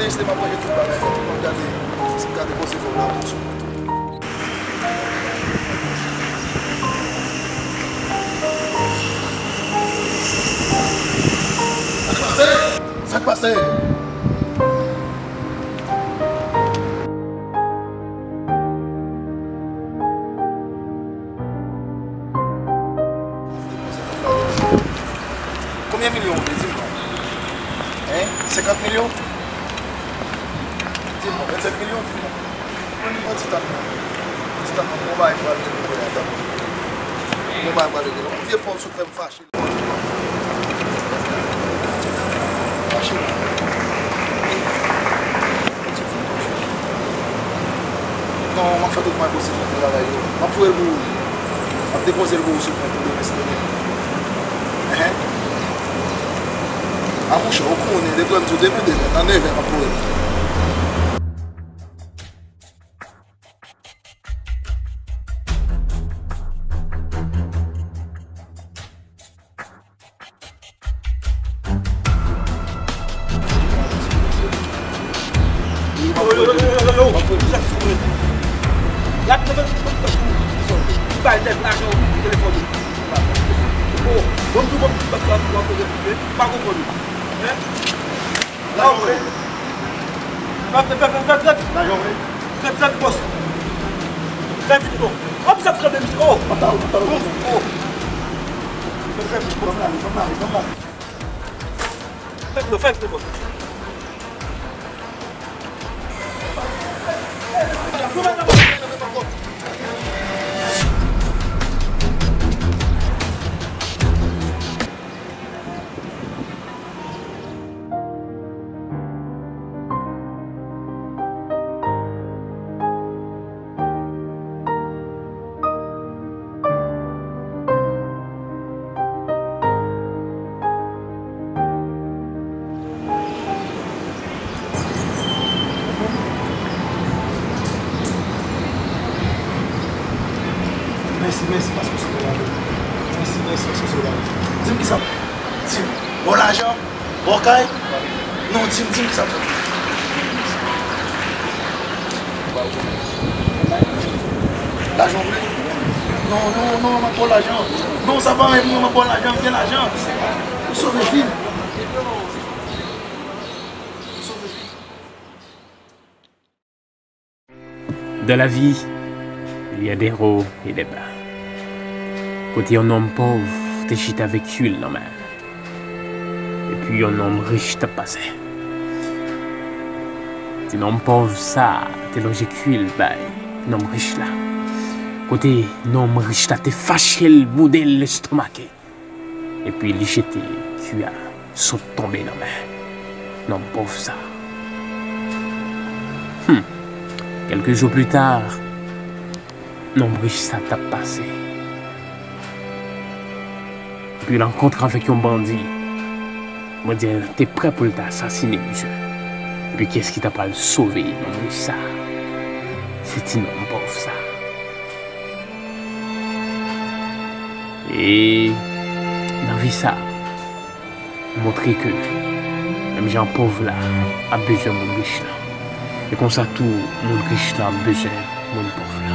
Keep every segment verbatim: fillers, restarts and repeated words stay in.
Jis te m ap ranje tout bagay, tout moun gade, gade kòm se fò la pou sou mwen tou. Sa k pase? Sa k pase? Konbyen milyon ou vle di m non? Hein? Senkant milyon? Di m non, vennsenk milyon, di m non. Mwen, mwen ti tann mwen. Mwen ti tann mwen, mwen bay pral regle la, tann. Mwen bay pral regle la. Ou vye fò sou fè m fache. Fache. Non, m ap fè tout mwayen posib pou travay yo. M ap voye l pou ou. M ap depoze l pou ou sou kont ou demen si demen. Enhen. A monchè, ou konnen, depi lè m di w demen, demen, nan nevè m ap voye l. Yo, yo, yo, yo, yo, yo, yo, sa ki sou mwen? Y ap leve tout tan pou bay nèg lajan ou telefòn ou. Oh, bon, tout bon, tout bon, tout bon, tout bon, tout bon, pa konprann. Hein? La ou vle. Fè, fè, fè, fè, fè, fè. Lajan ou vle. Fè, fè, bòs. Fè vit, oh. Oh, sa fè de misye. Oh. Papa, papa. Oh, oh. Fè, fè, fè, fè. Fè, fè, fè, bòs. Mèsi, mèsi, paske w sove lavi m. Mèsi, mèsi, paske w sove lavi m. Di m kisa. Di m, ba w lajan, ba w kay. Non, di m, di m kisa m fè. Lajan w vle? Non, non, non, m ap ba w lajan. Non, sa pa anyen pou mwen, m ap ba w lajan, m gen lajan. Ou sove vi m. Ou sove vi m. Dans la vie, il y a des hauts et des bas. Kote yon nonm pòv te chita avèk huil nan men l. Epi yon nonm rich t ap pase. Ti nonm pòv sa a te lonje huil bay nonm rich la. Kote nonm rich la te fache l, boude l, lestomake. Epi li jete huil a sot tonbe nan men nonm pòv sa. Hmm. Quelques jours plus tard, nonm rich sa t ap pase. Epi l rankontre avèk yon bandi. Bandi a te prè pou l ta asasine misye. Epi kiyès ki ta pral sove nonm rich sa? Se ti nonm pòv sa. E nan vi sa, montre ke menm jan pòv la ap bezwen moun rich la, e konsa tou moun rich la ap bezwen moun pòv la.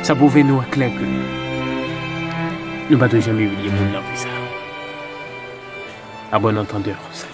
Sa pwouve nou aklè ke nou pa dwe janm imilye moun nan vi sa. À bon entendeur, sa.